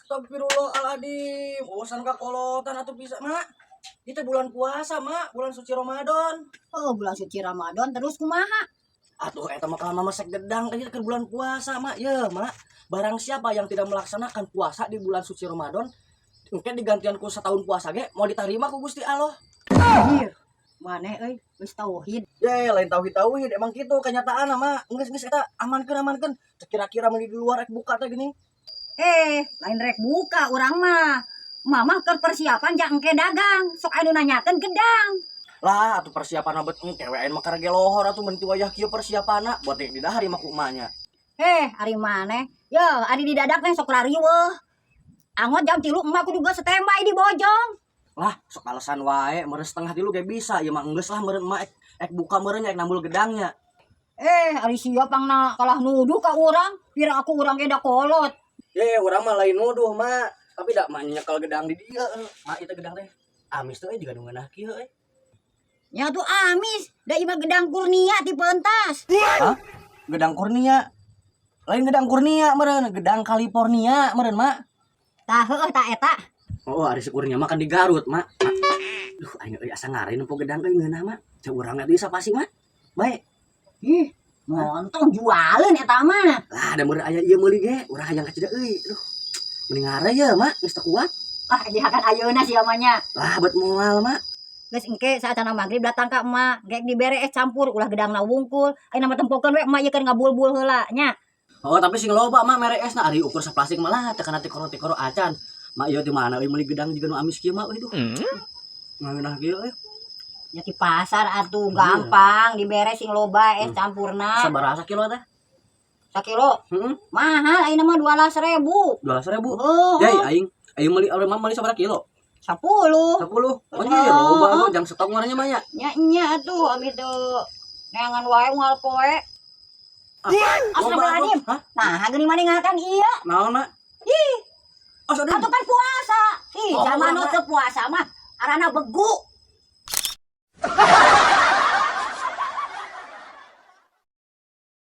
Astagfirullahaladzim. Urusan kakolotan atuh bisa, Mak. Itu bulan puasa, Mak, bulan suci Ramadan. Oh, bulan suci Ramadan terus kumaha? Atuh eta mah kalau mama sek gedang tadi ke bulan puasa, Mak. Ya, Mak. Barang siapa yang tidak melaksanakan puasa di bulan suci Ramadan, mungkin digantian ku setahun puasa ge moal diterima ku Gusti Allah. Anjir. Maneh euy, geus tauhid. Ye, lain tauhid tauhid emang gitu kenyataan, Mak. Geus geus eta amankeun, amankeun. Kira-kira mun di luar rek buka teh gini. Eh, lain rek buka urang mah. Mamah keur persiapan jang engke dagang. Sok anu nanyakeun gedang. Lah, atuh persiapan abet engke we, ayeuna mah karek lohor atuh mun wayah kieu persiapanna buat di dahar mah ku emaknya. Eh, ari maneh? Yo, ari didadak teh sok rariweuh. Angot jam 3 emak kudu geus standby di Bojong. Lah, sok alasan wae, meureun 2.30 ge bisa, ieu mah enggeus lah meureun emak ek buka meureun nya, ek nambul gedangnya. Eh, ari sia pangna kalah nuduh ka urang, pira aku urang ge da kolot. Ye, urang mah lain nuduh, Mak. Tapi da mak nyekel gedang di dieu. Mak, itu gedang teh amis tuh juga nu ngeunah kieu euy. Nya tuh amis, da ieu mah gedang kurnia ti pentas. Hah? Gedang Kurnia. Lain gedang Kurnia meureun, gedang California meureun, Mak. Tah heueuh ta eta. Oh, ari si Kurnia mah kan di Garut, Mak. Mak. Duh, aing euy asa ngare nempo gedang euy ngeunah, Mak. Cek urang atuh bisa pasti, Mak. Baik. Ih, montong jualeun eta mah. Lah, da meureun aya ieu meuli ge, urang hayang kacida euy. Duh. Mending ngare ye, Mak, geus teu kuat. Ah, dihakan ayeuna sia mah nya. Lah, bet moal, Mak. Geus engke saacana magrib datang ka emak, gek dibere es campur ulah gedangna wungkul. Ayeuna mah tempokeun we emak ieu keur ngabulbul heula nya. Oh, tapi sing loba, Mak, mere esna, ari ukur saplastik malah teu kana tikoro-tikoro acan. Mak, ieu di mana euy meuli gedang jiga nu amis kieu, Mak, euy duh. Ngeunah kieu euy. Ya di pasar atuh gampang dibere sing loba es campurna. Sabaraha sakilo teh? Sakilo Heeh. mahal ayeuna mah 12.000. 12.000. Oh, Yai, aing aing meuli urang mah meuli sabaraha kilo? 10. 10. Oh, iya, loba atuh jang stok ngarannya mah nya. Nya nya atuh abi teu neangan wae unggal poe. Ah, loba Astagfirullahaladzim. atuh. Hah? Nah, geuning maneh ngakan iya. Naon, Mak? Ih, Oh, sadar. atuh kan puasa. Ih, Oh, zaman urang nu mah. teu puasa mah arana begu.